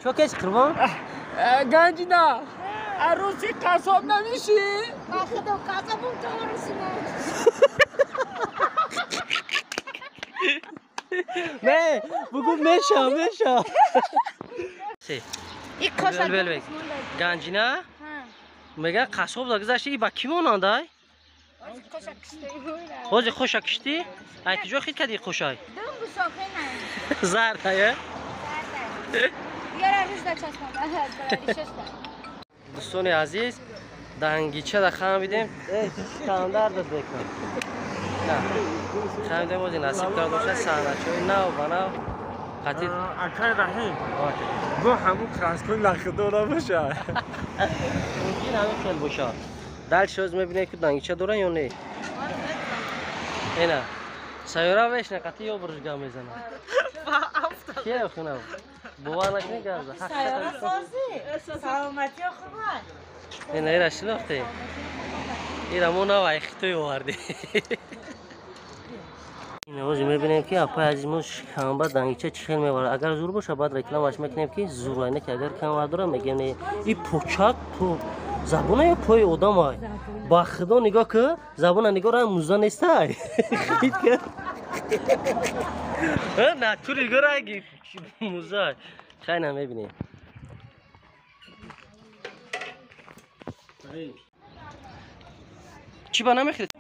Чо кес қурбон? Ганҷина, арӯси қассоб намешӣ? Ба худо қассобум то арӯси ман. Не, бугу меша, меша. Ганҷина? Мега қассоб гузашти, ба кӣ монандай? Ҳозир хоша киштӣ? Ай куҷо хит кардӣ хошай? Зард ая? Дӯстони азиз, дангичада хамидем. Стандарт бекун. Хамидем, ҳозир насиб карда бошад саҳначаҳои нав ба нав. Қатид акай Раҳим. Бо ҳамун краскои лахидо набошад. Мумкин ҳамин хел бошад. Дальше ҳозир мебинем ки дангича доран ё не. Ина сайёра вешна қатӣ ё бурж гап мезанад. Кия хунав? Бовар накунӣ гап за. Сайёра созӣ. Саломатиё хубай. Ина ира шинохтем. Ира мо нав ай Хитой овардем. Ина ҳозир мебинем ки апай азиз мо шикамба дангича чӣ хел меварад. Агар зур боша баъд рекламаш мекунем ки зур айна ки агар кам вар дора мегем не. И почак по забона ё пои одамай. Ба худо нигоҳ ку, забона нигоҳ ра муза нестай. Хит ка. На ту нигоҳ ра муза. Хай на мебинем. Чӣ ба намехӯред?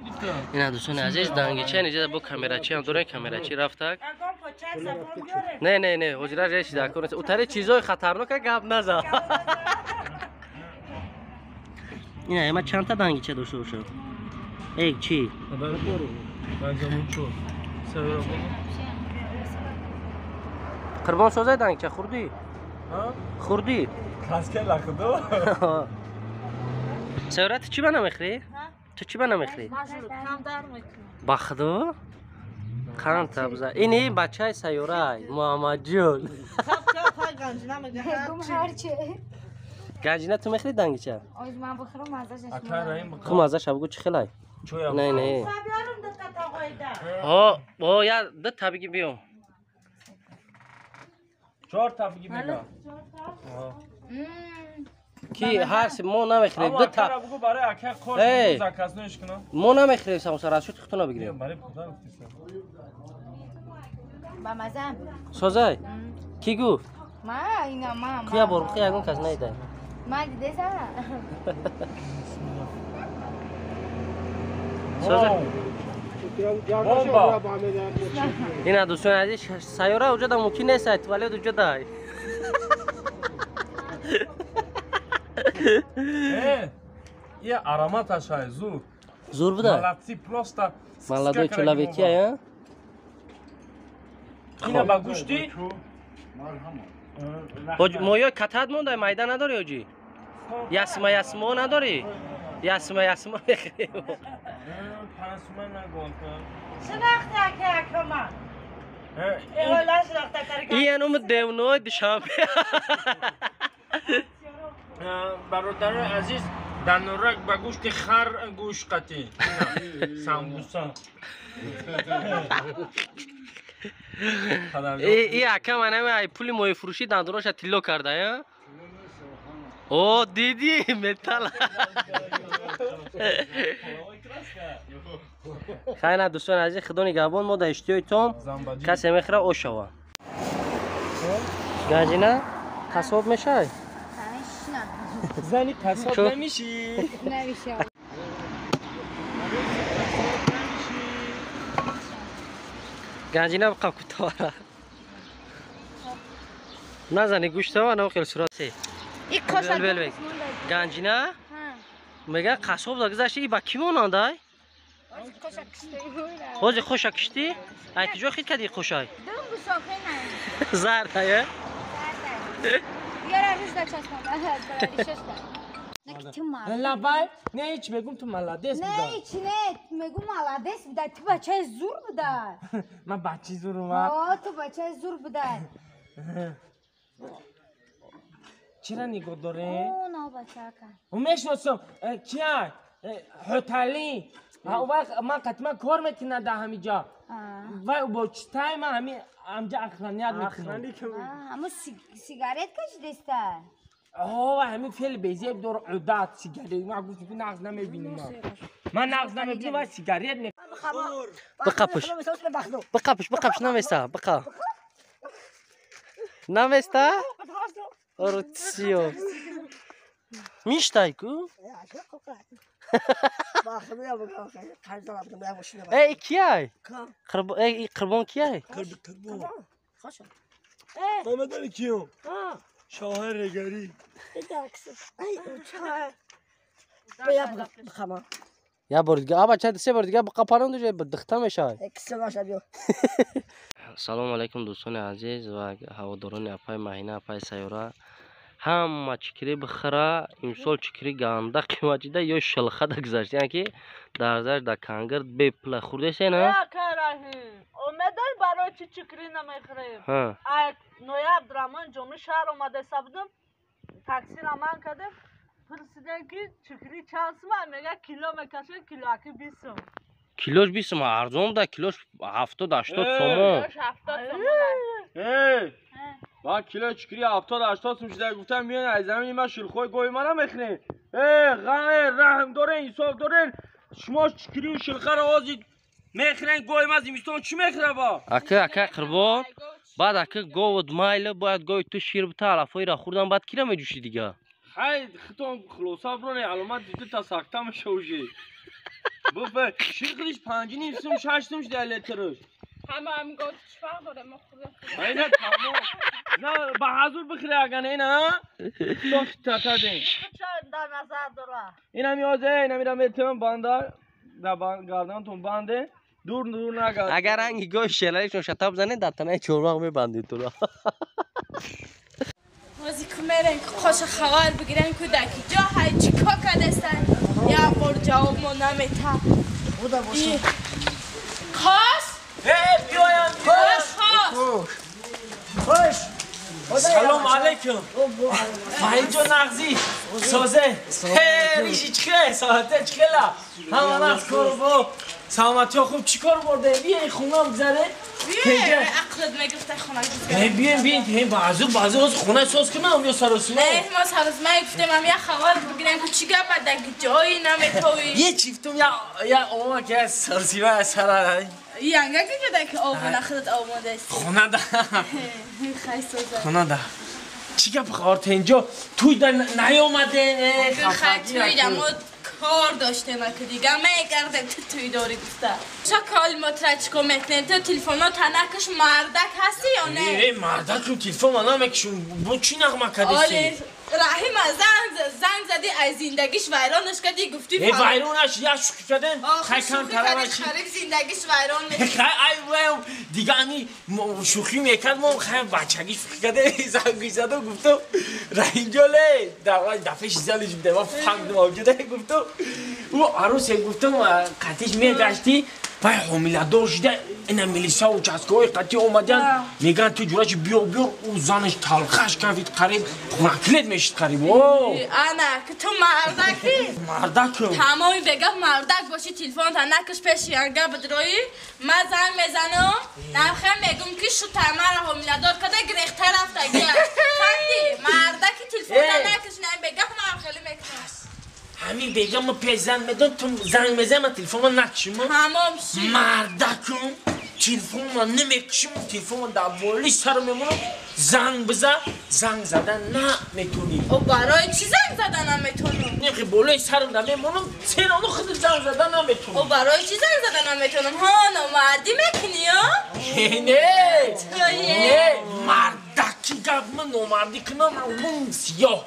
Ина дӯстони азиз, дангича инҷа бо камерачи ҳам дорем, камерачи рафтак. Не, не, не, ҳозира реши дар кор нест. Утари чизои хатарнока гап назан. Ина ма чандта дангича дошта бошам? Эй, чӣ? Қурбон созай дангича хурдӣ? Хурдӣ? Краска лахидо? Сайёра, ту чӣ ба намехӯрӣ? Ту чӣ ба намехӯрӣ? Ба худо? Қанд табза. Ини бачаи сайёрай, Муҳаммадҷон. Ганҷина, ту мехӯрӣ дангича? Ху маззаша бугу чӣ хелай? Не, не. Ҳо, о, я ду та биги биём. Чор та биги мега. Ки ҳар мо намехӯрем ду та. Мо намехӯрем самоса, расчёти худтона бигирем. Созай? Кӣ гуфт? Куя бор бухи ягон кас наидай. Созай? Ина дӯстони азиз, сайёра уҷода мумкин нест, туалет уҷодай. Я аромат ашай зур. Зур буда? Молодцы, просто. Молодой человеки, а? Ина ба гӯшти? Моё катат монда, майда надори оҷи? Ясма ясмо надори? Ясма ясмо мехӯрем. Ин ум девной Душанбе. Бародарои азиз, дар Норак ба гӯшти хар гӯшт қатӣ. Самбуса. И ака манами ай пули моҳифурӯшӣ дандонаша тилло карда, я? О, дидӣ металл. Хайна дӯстони азиз, худо нигаҳбон, мо дар иштиҳои том касе мехӯра ош шава. Ганҷина, қассоб мешавӣ? Зани қассоб намешӣ? Намешавам. Ганҷина бқаб кутовара. Назани гӯштава, на хел сурат. Ганҷина? Мега қассоб гузашти, ба кӣ монандай? Ҳозир хоша киштӣ? Ай куҷо хит кардӣ хошай? Зард ая? Лабай, не ҳеч мегум ту молодец буда. Не ҳеч не, мегум молодец буда. Ту бачаи зур буда. Ман бачаи зурум. О, ту бачаи зур буда. Чира нигоҳ дорӣ? О, на бачака. О, мешиносам. Кия? Ҳотали. Он вақт ман қатъиман кор мекунад дар ҳамин ҷо. Вай бо читай ман ҳамин амҷа охраният мекунам. Ҳамун сигарет кашидаста? Ҳо, ҳамин феъл безеб дор одат сигарет. Ман гуфтам ки нағз намебинам. Ман нағз намебинам ва сигарет ме. Биқапш. Биқапш, биқапш наместа, биқа. Наместа? Оротсиё. Миштай ку? Эй, кияй? Эй, қурбон кияй? Қурбон. Мамадали киём? Шоҳар регари. Я бор дига, аба чанд се бор дига биқапарон дуҷа дихта мешавад. Салому алайкум дӯстони азиз ва ҳаводорони апаи Маҳина, апаи Сайёра. Ҳама чикри бихӯра, имсол чикри ганда қимат шида ё шилхада гузашт, яъне ки дарзаш дар кангир бепула хӯрдесе на? Омедай барои чи чикри намехӯрем? Ноябр рамон ҷоми шаҳр омадаиста будум, такси раман кардем, пурсидем ки чикри чанд сум, мега кило мекашем, килоаки 20 сум. Килош 20 сум арзон да, килош 70-80 сомон. Эй! Ман кило чикри 70-80 сум шуда гуфтам, миён аз замини ман шилхои гови мана мехӯрем. Э, раҳм дорен, инсоф дорен, шумо чикриву шилхаро ҳозир мехӯрен, гови ман зимистон чӣ мехӯра бо? Ака, ака қурбон, баъд ака говот майли, бояд гови ту шир бита, алафоира хӯрдан, баъд кира меҷӯшӣ дига? Хай, хитон хулоса броне, аломат дида та сакта меша уже. Буфе, шир худиш 5.5 сум, 6 сум шуда литраш. Ҳама ҳам гов чӣ фарқ дорад, мо хӯрдем. Ина тамом. На, ба ҳазур бихӯре аган ина. То татадем. Дар назар дора. Ина миёзе, ина мира метавон банда, дар гардантон банде. Дур дур нагард. Агар ранги гови шелалишон шатаб занед, дар танаи чормағ мебандед туро. Бози кумерен ки қоша хабар бигирен кӯдаки ҷо ҳай чӣ кор кардастан? Як бор ҷавоб мо намета. Худо боша. Қос? Эй, биёям, қос. Хош. Салом алейкум. Фаҳимҷон нағзӣ. Созе. Риши чӣ хел? Соате чӣ хела? Ҳама нағз кор бо. Саломатиё хуб чӣ кор бурде? Биёй хона бигзаре. Биёй, ақлат мегуфта хона бигзаре. Биёй, биёй, баъзу баъзу аз хона соз кунам ё саросима? Не, мо саросима гуфтем, ам як хабар бигирем ки чӣ гап дар ҷои наметавӣ. Е чифтум я я ома ки саросима сара. Янга ки ҷода ки обуна худат омодаст. Хона да. Хай соза. Хона да. Чӣ гап хортенҷо? Туй да наёмаде. Хай туй да мо кор доштем ки дига мегардем ту туй дорӣ гуфта. Ча кол мо трачко мекунем ту телефонро танакаш мардак ҳастӣ ё не? Э, мардак телефон ман намекушум. Бо чӣ нағма кардеси? Раҳим занг задӣ аз зиндагиш вайронаш кардӣ гуфтӣ. Э, вайронаш як шӯхӣ кардем. Хай кам тараш. Хариб зиндагиш вайрон мешавад. Хай ай вай дига ами шӯхӣ мекард мо хай бачагӣ шӯхӣ кардем занг заду гуфтам Раҳимҷон ле дафъаи шизалиш буда ма фаҳмидам авҷуда гуфтам ӯ арӯсе гуфтам қатиш мегаштӣ вай ҳомиладор шуда ина милиса участковый қатӣ омадан мегӯянд ту ҷурачи биё биё ӯ занаш талхаш кафид қариб хунакилет мешид қариб. Ана ки ту мардакӣ? Мардакам. Тамоми бегап мардак бошӣ телефонта накаш пеши янга бидроӣ ман занг мезанам нархе мегум ки шута мара ҳомиладор карда гирехта рафтагӣ. Фаҳмидӣ? Мардаки телефонта накаш на бегап ман хеле мекунам. Ҳамин бегам ма пеш занг медам ту занг мезанам ман телефонма накушам. Тамом ши. Мардакам телефонма намекушам телефонма дар болои сарам мемонам занг биза занг задан наметонӣ. О барои чӣ занг задан наметонам? Не болои сарам да мемонам сенону худ занг задан наметонам. О барои чӣ занг задан наметонам? Ҳо номардӣ мекунӣ ё? Не не мардаки гап ман номардӣ кунам ман сиёҳ.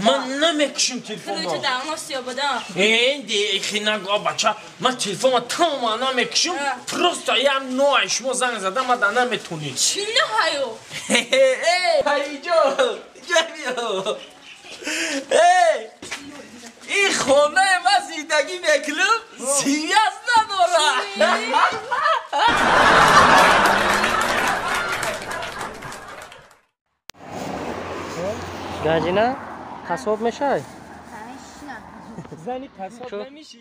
Ман намекушам телефонро. Ту дар мо сиёҳ буда. Э хинага бача ман телефонро тамоман намекушам просто ям ноай шумо занг задан ман да наметонӣ. Чӣ ноҳаю? Ҳайҷон ҷамиё. Эй ин хонаи ман зиндагӣ мекунам сиёс надорад. Ганҷина қассоб мешавӣ? Зани қассоб намешӣ?